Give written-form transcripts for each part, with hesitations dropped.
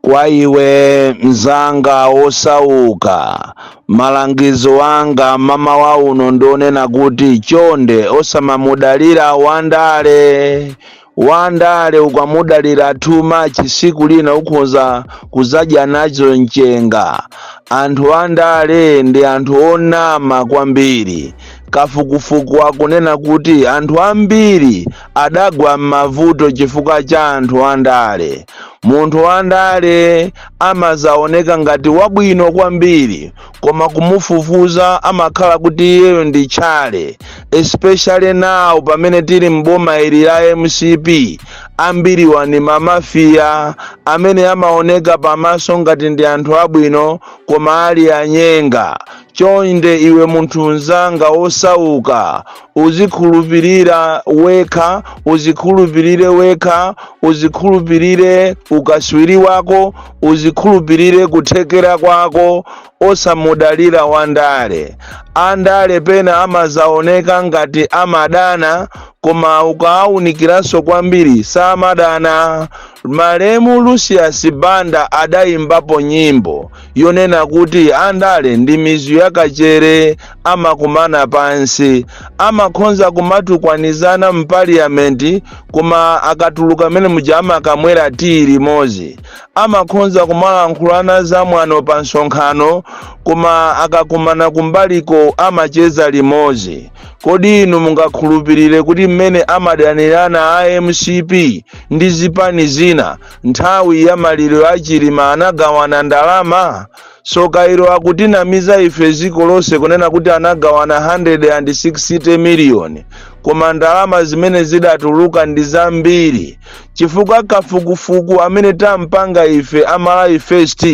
Kwa iwe mzanga wosauka, malangizo anga mamawa uno ndionena kuti chonde osamamudalira wandale. Wandale ukamudalira too much, siku lina ukhoza kuzadya nazo mchenga. Anthu andale ndi anthu onama kwambiri. Kafukufuku akunena kuti anthu ambiri adagwa m'mavuto chifukwa cha anthu andale. Munthu wandale amazaoneka ngati wabwino kwambiri, koma kumufufuza amakhala kuti iyeyo ndi tchale. Especially now pamene tili mboma ili la MCP, ambiriwa ni mamafiya amene amaoneka pamaso ngati ndi anthu abwino, koma ali anyenga. Chonde iwe munthu mzanga wosauka, uzikhulupirira wekha, uzikhulupirire wekha, uzikhulupirire ukaswiri wako, uzikhulupirire kuthekera kwako, osamudalira wandale. Andale pena amazaoneka ngati amadana, koma ukawawunikiranso kwambiri samadana. Malemu Lucius Banda adayimbapo nyimbo yonena kuti andale ndi mizu yakachere, amakumana pansi, amakhonza kumatukwanizana mpaliyamenti, koma akatuluka mene muja amakamwera tiyi limodzi. Amakhonza kumalankhulana zamwano pa msonkhano, koma akakumana kumbaliko amacheza limodzi. Kodi inu mungakhulupirire kuti mmene amadanirana a MCP ndi zipani zina, nthawi ya maliro a Chilima anagawana ndalama? Sokairo akutinamiza ife dziko lonse kunena kuti anagawana 160 miliyoni, koma ndalama zimene zidatuluka ndi zambiri, chifukwa kafukufuku amene tampanga ife a Malawi First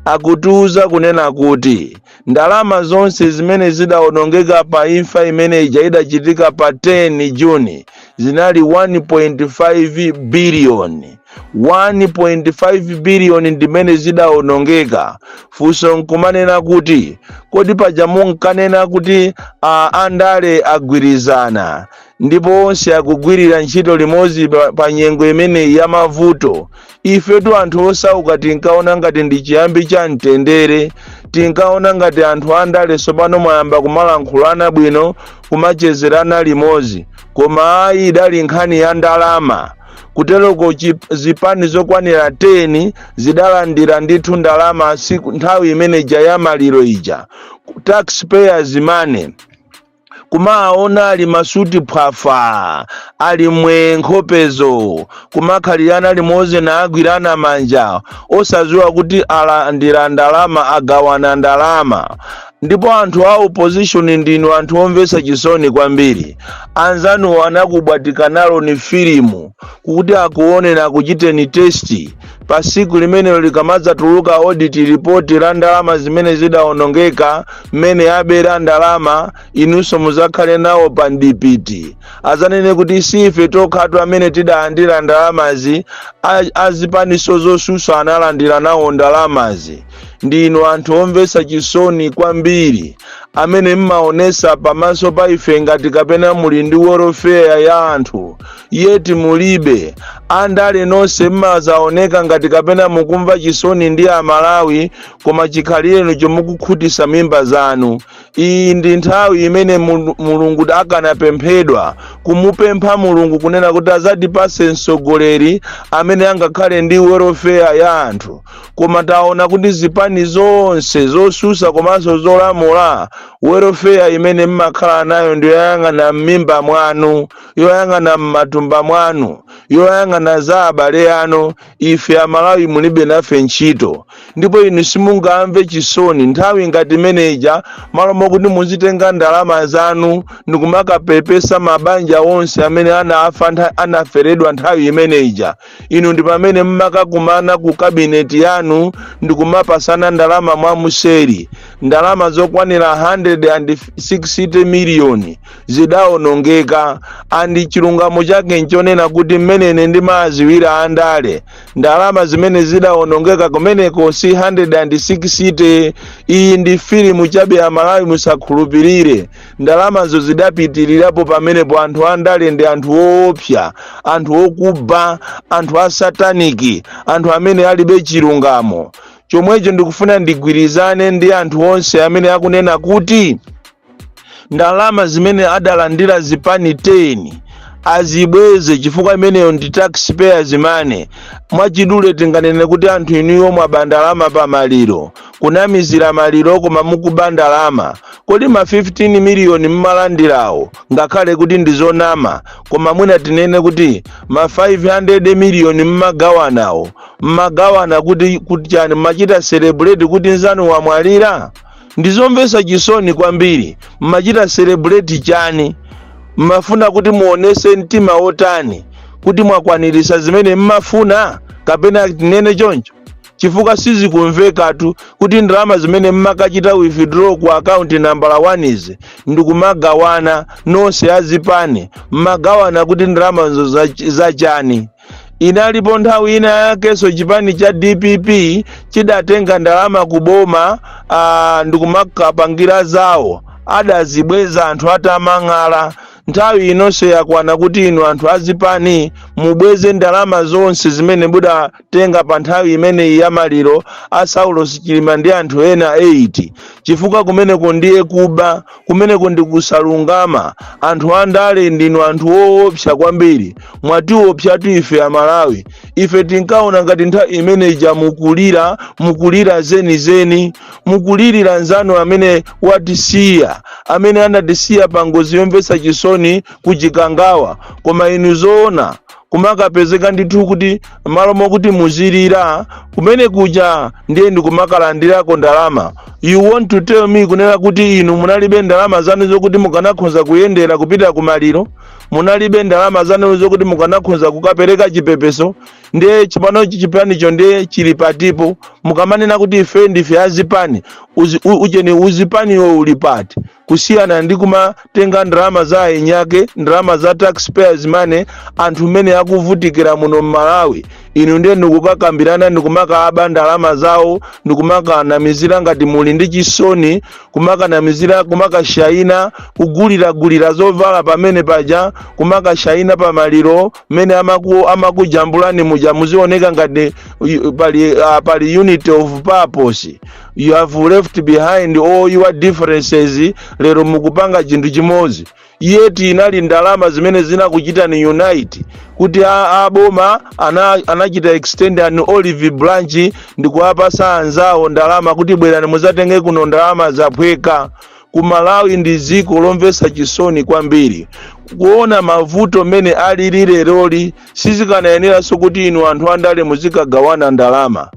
akutiuza kunena kuti ndalama zonse zimene zidawonongeka pa imfa imene ija idachitika pa 10 Juni zinali 1.5 biliyoni. 1.5 biliyoni ndimene zidawonongeka. Funso nkumanena kuti kodi paja munkanena kuti andale agwirizana ndipo onse akugwirira ntchito limodzi pa nyengo imeneyi ya mavuto? Ifetu anthu osauka tinkaona ngati ndi chiyambi cha mtendere, tinkaona ngati anthu andale tsopano mwayamba kumalankhulana bwino, kumachezerana limodzi, koma ayi, idali nkhani ya ndalama. Kuteroko zipani zokwanira 10 zidalandira ndithu ndalama siku nthawi imeneja ya maliro ija, taxpayers money. Kumaona ali masuti phwafa, ali mwe nkhopezo, kumakhalirana limodzi naagwirana manja, osadziwa kuti alandira ndalama, agawana ndalama. Ndipo anthu a opposition ndinu anthu omvetsa chisoni kwambiri. Anzanuwo anakubwatika nalo ni filimu kuti akuone akuchiteni test. Pa siku limenelo likamadzatuluka audit report la ndalama zimene zidawonongeka, mmene abera ndalama, inunso muzakhale nawo pa mdipiti. Azanene kuti si ife tokhatu amene tidalandira ndalamazi, azipaniso zosusa analandira nawo ndalamazi. Ndinu anthu omvetsa chisoni kwambiri amene mmaonesa pamaso pa ife ngati kapena muli ndi welfare ya anthu, yet mulibe. Andale nonse mmazaoneka ngati kapena mukumva chisoni ndi Amalawi, koma chikhalireno chomukukhutisa mimba zanu. Iyi ndi nthawi imene Mulungu akanapemphedwa, kumupempha Mulungu kunena kuti azatipase mtsogoleri amene angakhale ndi welfare ya anthu. Koma taona kuti zipani zonse zosusa komanso zolamula, welfare imene mmakhala nayo ndi yoyang'ana m'mimba mwanu, yoyang'ana m'matumba mwanu, yoyang'ana za abale anu. Ife Amalawi mulibe nafe ntchito. Ndipo inu simungamve chisoni nthawi ngati imeneja, malo mokuti muzitenga ndalama zanu ndikumakapepesa mabanja onse amene anafa, anaferedwa nthawi imeneja, inu ndi pamene mmakakumana ku kabineti yanu ndikumapasana ndalama mwamuseri. Ndalama zokwanira 160 miliyoni zidawonongeka. And chilungamo chake nchonena kuti mmenene ndimaziwira andale, Ndalama zimene zidawonongeka kumeneko si 160. Iyi ndi filimu chabe, Amalawi, musakhulupirire. Ndalamazo zidapitirirapo pamenepo. Anthu andale ndi anthu woopsa, anthu okuba, anthu asataniki, anthu amene alibe chilungamo. Chomwecho ndikufuna ndigwirizane ndi anthu onse amene akunena kuti ndalama zimene adalandira zipani 10 azibweze, chifukwa imeneyo ndi taxpayers money. Mwachidule tinganene kuti anthu inuyo mwaba ndalama pa maliro, kunamizira maliro koma mukuba ndalama. Kodi ma 15 miliyoni mmalandirawo, ngakhale kuti ndi zonama, koma mwina tinene kuti ma 500 miliyoni mmagawanawo, mmagawana kuti chani? Mmachita celebrate kuti nzanu wamwalira? Ndizomvetsa chisoni kwambiri. Mmachita celebrate chani? Mmafuna kuti muonese mtima wotani? Kuti mwakwanirisa zimene mmafuna, kapena tinene choncho? Chifukwa sizikumvekatu kuti ndalama zimene mmakachita withdraw ku akaunti nambala 1 izi ndikumagawana nonse azipani, mmagawana kuti ndalamazo zachani? Inalipo nthawi ina yakenso chipani cha DPP chidatenga ndalama kuboma ndikumakapangira zawo, adazibweza anthu atamang'ala. Nthawi inonso yakwana kuti inu anthu azipani mubweze ndalama zonse zimene mudatenga pa nthawi imeneyi ya maliro a Saulos Chilima ndi anthu ena 8, chifukwa kumeneko ndiye kuba, kumeneko ndi kusalungama. Anthu andale ndinu anthu woopsa kwambiri, mwatiopsatu ife Amalawi. Ife tinkaona ngati nthawi imeneyi mukulira, mukulira zenizeni, mukulirira nzanu amene watisiya, amene anatisiya pa ngozi yomvetsa chisoni kuchikangawa. Koma inu zoona kumakapezeka ndithu kuti malo mokuti muzilira kumene kuja ndiye ndikumakalandirako ndalama. You want to tell me kunena kuti inu munalibe ndalama zanu zokuti mukanakhoza kuyendera kupita kumaliro? Munalibe ndalama zanu zokuti mukanakhoza kukapereka chipepeso? Ndiye chipanochi, chipanicho ndiye chili patipo? Mukamanena kuti ife ndife azipani, ucheni uzipaniwo uli pati, kusiyana ndi kumatenga ndalama za enyake, ndalama za taxpayers money, anthu mmene akuvutikira muno mMalawi, inu ndiye ndikukakambirana, ndikumakaba ndalama zawo, ndikumakanamizira ngati muli ndi chisoni, kumakanamizira, kumakashayina, kuguliragulira zovala pamene paja, kumakashayina pamaliro mmene amakujambulani muja, muzioneka ngati pali unity of purpose. You have left behind all your differences, lero mukupanga chinthu chimodzi. Yet inali ndalama zimene zinakuchitani unite kuti aboma anachita extend an olive branch ndikuwapasa anzawo ndalama kuti bwerani muzatenge kuno, ndalama zaphweka. Ku Malawi ndi dziko lomvetsa chisoni kwambiri kuona mavuto mmene alili leroli. Sizikanayeneranso kuti inu anthu andale muzikagawana ndalama,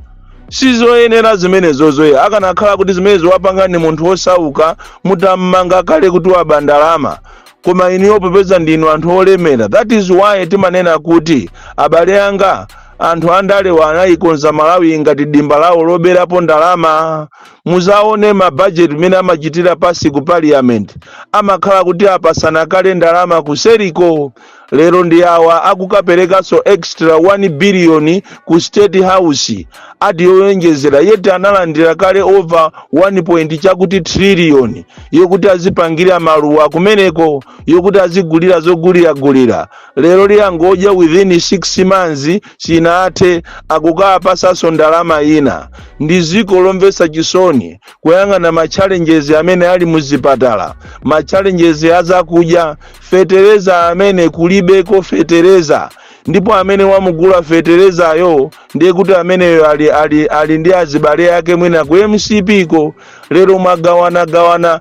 sizoyenera zimenezozoya. Akanakhala kuti zimenezo wapanga ni munthu wosauka, mutammanga kale kuti waba ndalama. Koma inuyo popeza ndinu anthu olemera, that is why timanena kuti, abale anga, anthu andalewa anayikonza Malawi ngati dimba lawo loberapo ndalama. Muzaone mabajeti mmene amachitira pasi ku parliament, amakhala kuti apasana kale ndalama kuseriko. Lero ndi awa akukaperekanso extra 1 billion ku State House ati yoyonjezera, yet analandira kale over 1 point chakuti trillion yokuti azipangira maluwa kumeneko, yokuti azigulira zoguliragulira. Lero liyangodya within 6 months sinathe, akukapasanso ndalama ina. Ndi ziko lomvetsa chisoni kuyang'ana ma challenges amene ali muzipatala, ma challenges azakudya, fetereza amene kulibeko fetereza, ndipo amene wamugula feterezayo ndiye kuti ameneyo ali ndi azibale ake mwina ku MCP ko. Lero mwagawanagawana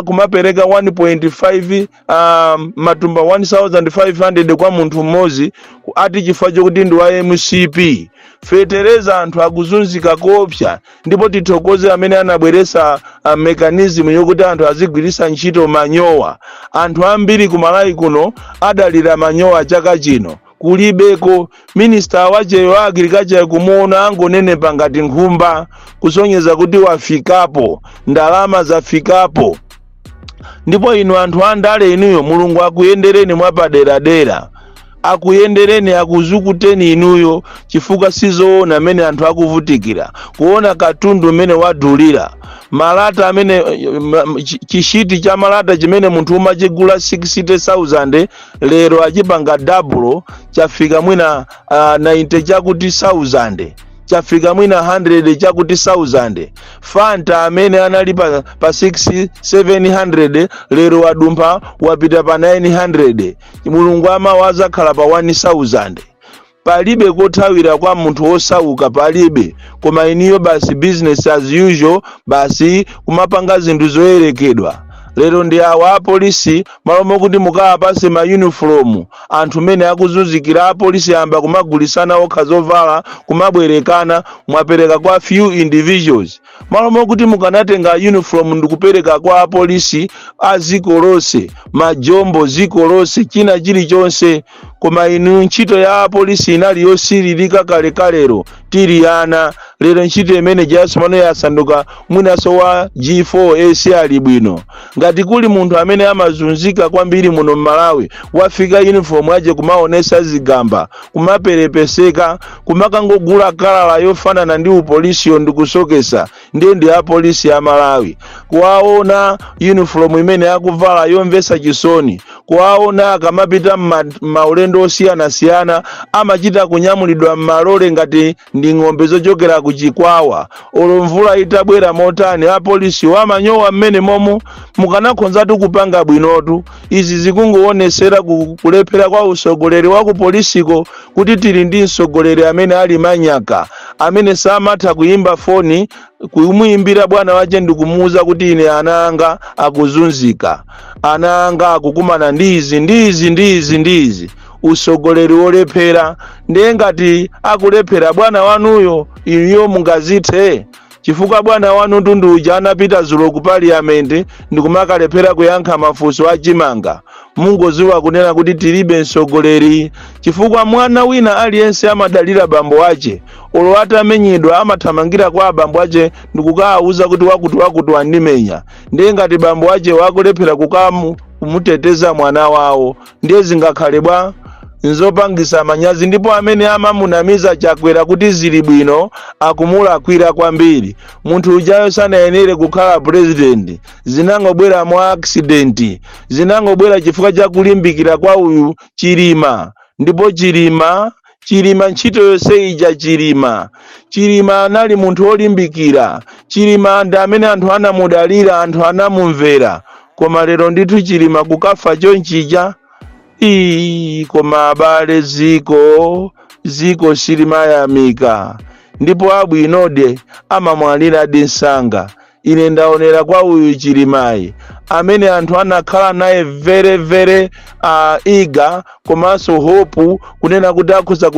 kumapereka 1.5 matumba 1500 kwa munthu mmodzi ati chifukwa chokuti ndi wa MCP. Fetereza, anthu akuzunzika koopsa. Ndipo tithokoze amene anabweresa mechanism yokuti anthu azigwiritsa ntchito manyowa. Anthu ambiri ku Malawi kuno adalira manyowa, chaka chino kulibeko. Minister wacheyo agriculture kumuona angonenepa ngati nkhumba, kusonyeza kuti wafikapo, ndalama zafikapo. Ndipo inu anthu andale inuyo, Mulungu akuyendereni mwapaderadera. Akuyendereni, akuzukuteni inuyo, chifukwa sizoona amene anthu akuvutikira kuona katundu umene wadulira. Malata amene chishiti cha malata chimene munthu umachigula 60,000, lero achipanga double, chafika mwina 90 chakuti 1000, chafika mwina 100 chakuti 1000. Fanta amene anali pa 6 700, lero wadumpha, wapita pa 900. Mulungu amawa azakhala pa 1000. Palibe kothawira kwa munthu wosauka, palibe. Koma iniyo basi, business as usual, basi kumapanga zinthu zoyerekedwa. Lero ndi awa apolisi, malo mokuti mukawapase ma uniform anthu mene akuzunzikira, apolisi amba kumagulisana okha zovala, kumabwerekana. Mwapereka kwa few individuals, malo mokuti mukanatenga uniform ndikupereka kwa apolisi a ziko lonse, majombo ziko lonse, china chilichonse. Koma inu, ntchito ya apolisi inali yosiririka kalekalero tili ana. Lero ntchito imene jasomano yasanduka mwinaso wa G4 AC ali bwino. Ngati kuli munthu amene amazunzika kwambiri muno mMalawi, wafika uniform aje kumaonesa zigamba, kumaperepeseka, kumakangogula kalala yofanana ndi upolisiyo ndikusokesa, ndiye ndi apolisi a Malawi. Kuwaona uniform imene akuvala, yomvetsa chisoni. Kuwaona akamapita maulendo osiyanasiyana, amachita kunyamulidwa m'malole ngati ndi ng'ombe zochokera ku Chikwawa. Olo mvula itabwera motani, apolisiwo amanyowa mmene momo. Mukanakhonzatu kupanga bwinotu. Izi zikungowonesera kulephera kwa usogoleri wa kupolisiko, kuti tili ndi msogoleri amene ali manyaka, amene samatha kuyimba foni, kumuyimbira bwana wache ndikumuwuza kuti ine ana anga akuzunzika, ana anga akukumana ndi izi, ndi izi, ndi izi, ndi izi. Usogoleri wolephera. Ndiye ngati akulephera bwana wanuyo, inuyo mungazithe? Chifukwa bwana wanu tundu uja anapita zulo ku parliament ndikumakalephera kuyankha mafunso achimanga. Mungoziwa kunena kuti tilibe msogoleri, chifukwa mwana wina aliyense amadalira bambo ache. Olo atamenyedwa, amathamangira kwa abambo ache ndikukawawuza kuti wakuti wakuti wandimenya. Ndiye ngati bambo ache wakulephera kumuteteza mwana wawo, ndiye zingakhale bwa? Nzopangisa manyazi. Ndipo amene amamunamiza Chakwera kuti zili bwino, akumulakwira kwambiri. Munthu ujayo sanayenere kukhala president. Zinangobwera mwa accident, zinangobwera chifukwa cha kulimbikira kwa uyu Chilima. Ndipo Chilima, Chilima, ntchito yonse ija Chilima, Chilima anali munthu wolimbikira. Chilima ndi amene anthu anamudalira, anthu anamumvera. Koma lero ndithu Chilima kukafa chonchija, ii, koma abale, ziko silimayamika, ndipo abwinode amamwaliradi msanga. Ine ndaonera kwa uyu Chilimayi, amene anthu anakhala naye very very eager, komanso hope kunena kuti akhoza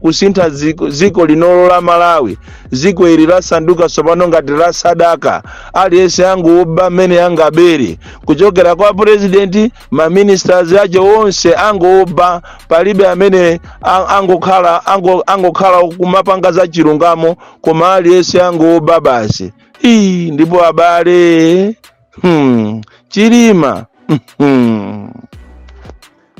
kusintha ziko linolo la Malawi. Ziko ili lasanduka tsopano ngati la sadaka, aliyense angoba mmene angabere, kuchokera kwa president, ma ministers ache onse angoba. Palibe amene angokhala kumapanga za chilungamo, koma aliyense angoba basi. Ii, ndipo abale, Chilima.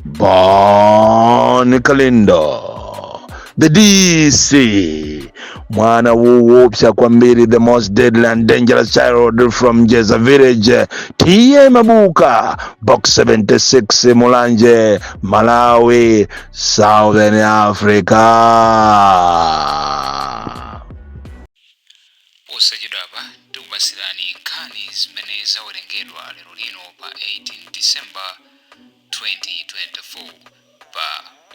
Bon Kalindo, the DC, mwana woopsa kwambiri, the most deadly and dangerous child from Jeza village, T/A Mabuka, Box 76, Mulanje, Malawi, Southern Africa. Posachedwapa tikupasirani nkhani zimene zawerengedwa lero lino pa 18 December 2024 pa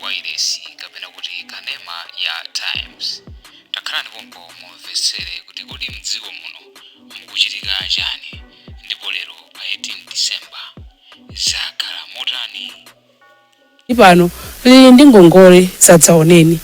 wailesi kapena kuti kanema ya Times. Takhalani pompo mumvetsere kuti kodi mdziko muno mukuchitika chani, ndipo lero pa 18 December zakhala motani? Pano lili ndi ngongole zadzaoneni.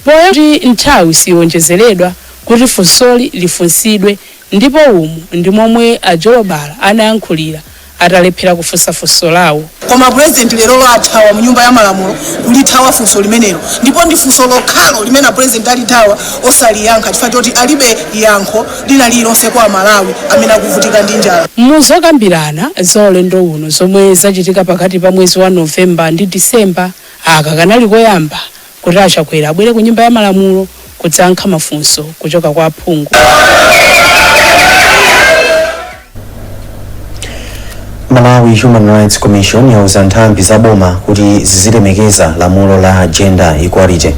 Poya kuti nthawi siwonjezeredwa kuti funsoli lifunsidwe, ndipo umu ndi momwe a Jolobala anayankhulira Atalephera kufunsa funso lawo. Koma Purezidenti lero athawa mu Nyumba ya Malamulo, kulithawa funso limenelo, ndipo ndi funso lokhalo limene Apurezidenti alithawa osaliyankha, chifukwa choti alibe yankho lina lililonse kwa Amalawi amene akuvutika ndi njala. Muzokambirana za ulendo uno zomwe zachitika pakati pa mwezi wa Novemba ndi Disemba, aka kanali koyamba kuti aChakwera abwere ku Nyumba ya Malamulo kudzayankha mafunso kuchoka kwa aphungu. Malawi Human Rights Commission yauza nthambi za boma kuti zizilemekeza lamulo la gender equality.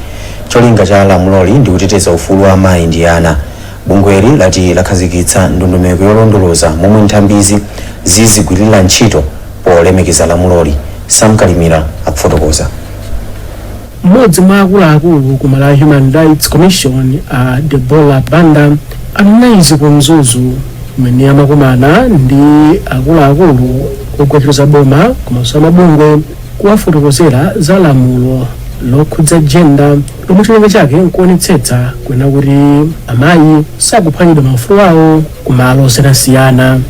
Cholinga cha lamuloli ndi kuteteza ufulu wa amayi ndi ana. Bungweli lati lakhazikitsa ndondomeko yolondoloza momwe nthambizi zizigwirira ntchito polemekeza lamuloli. Samkalimira akufotokoza. Mmodzi mwa akuluakulu ku Malawi Human Rights Commission, a Debola Banda, anena izi ku Mzuzu kumene amakumana ndi akuluakulu ogwira za boma komanso amabungwe kuwafotokozera za lamulo lokhudza gender, lomwe cholinga chake nkuonetsetsa kwena kuti amayi sakuphwanyidwa maufulu awo kumalo osiyanasiyana.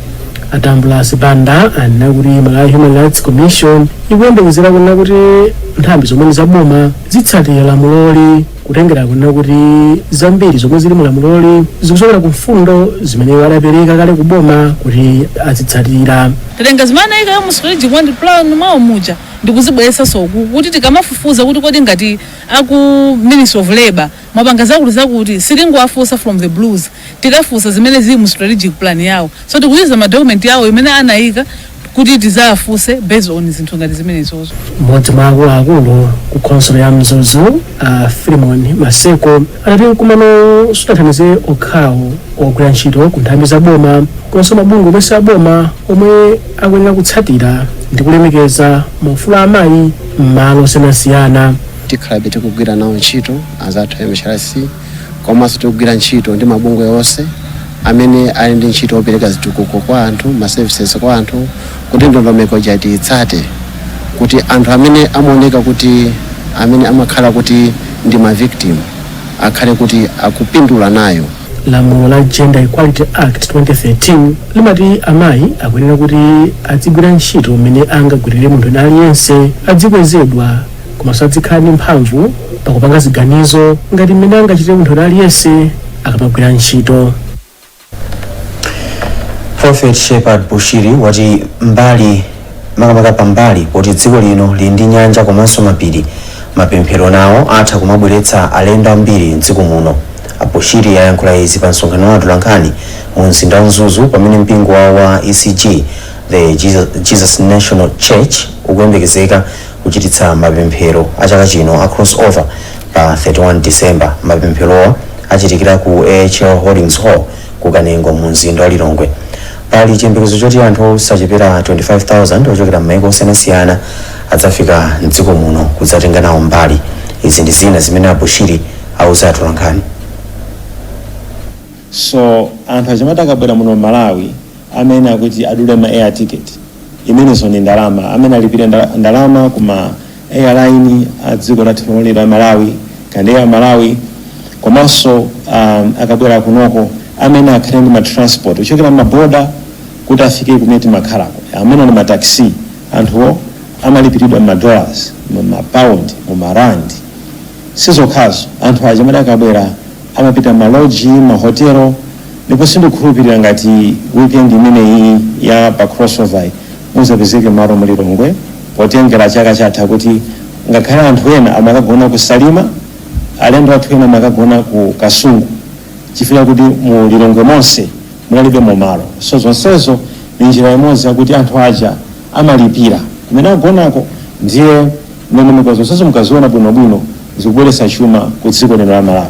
Atambulasi Banda anena kuti Malawi Human Rights Commission ikuyembekezera kunena kuti nthambi zomwe za boma zitsatira lamuloli, kutengera kunena kuti zambiri zomwe zili mu lamuloli zikuchokera ku mfundo zimene adapereka kale ku boma kuti azitsatira. Tatenga zimene anayika mu strategic one plan mwawo muja ndikuzibweretsa uku, kuti tikamafufuza kuti kodi ngati aku Ministry of Labor mwapanga zakuti zakuti, sitingowafunsa from the blues, tikafunsa zimene zili mu strategic plan yawo. So tikuyuza ma document yawo imene anayika kuti tizawafunse based on zinthu ngati zimenezozo. Mmodzi mwa akuluakulu ku khonsolo ya Mzuzu, a Filimon Maseko, anati mkumano sudathandize okhawo ogwira ntchito ku nthambi za boma komanso mabungwe omwe a boma omwe akuyenera kutsatira ndi kulemekeza maufulu a amayi m'malo osiyanasiyana. Tikhalabe tikugwira nawo ntchito anzathu a MHRC, komanso tikugwira ntchito ndi mabungwe onse amene ali ndi ntchito yopereka zitukuko kwa anthu, ma services kwa anthu, kuti ndondomeko ija tiyitsate, kuti anthu amene amaoneka kuti amene amakhala kuti ndi ma victim akhale kuti akupindula nayo. Lamulo la Gender Equality Act 2013 limati amayi akuyenera kuti adzigwira ntchito mmene angagwirire munthu ena aliyense, adzikwezedwa komanso adzikhala ndi mphamvu pakupanga ziganizo ngati mmene angachitire munthu ena aliyense akamagwira ntchito. Prophet Shepherd Bushiri wati mbali makamaka pambali poti dziko lino lili ndi nyanja komanso mapiri, mapemphero nawo atha kumabweretsa alendo ambiri mdziko muno. Abushiri ayankhula izi pa msonkhano wa atolankhani mu mzinda wa Mzuzu pamene mpingo wawo wa ECG, the Jesus National Church, ukuyembekezeka kuchititsa mapemphero a chaka chino a crossover pa 31 December. Mapempherowa achitikira ku AHL Holdings Hall ku Kanengo mu mzinda wa Lilongwe. Pali chiyembekezo choti anthu osachepera 25,000 ochokera m'mayiko osiyanasiyana adzafika mdziko muno kudzatenga nawo mbali. Izi ndi zina zimene Abushiri auza atolankhani. So anthu achimati akabwera muno Malawi, amene akuti adule ma air ticket, imenenso ni ndalama, amene alipire ndalama kuma airline a dziko lathu la Malawi kandi Air Malawi. Komanso akabwera kunoko, amene akhale ndi ma transport kuchokera maboda kuti afike kumene timakhalako, amene ndi ma taxi, anthuwo amalipiridwa ma dollars, mu ma pound, mu ma rand. Sizokhazo, anthu aja amene akabwera amapita maloji, mahotelo, ndipo sindikukhulupirira ngati weekend imeneyi ya pa crossover muzapezeke malo mu Lilongwe, potengera chaka chatha kuti ngakhale anthu ena amakagona ku Salima, alendo athu ena amakagona ku Kasungu, chifukwa kuti mu Lilongwe monse munalibe malo. So zonsezo ni njira imodzi yakuti anthu aja amalipira kumene agonako. Ndiye ndondomeko zonsezo mukaziona bwinobwino zikubweretsa chuma ku dziko lino la Malawi.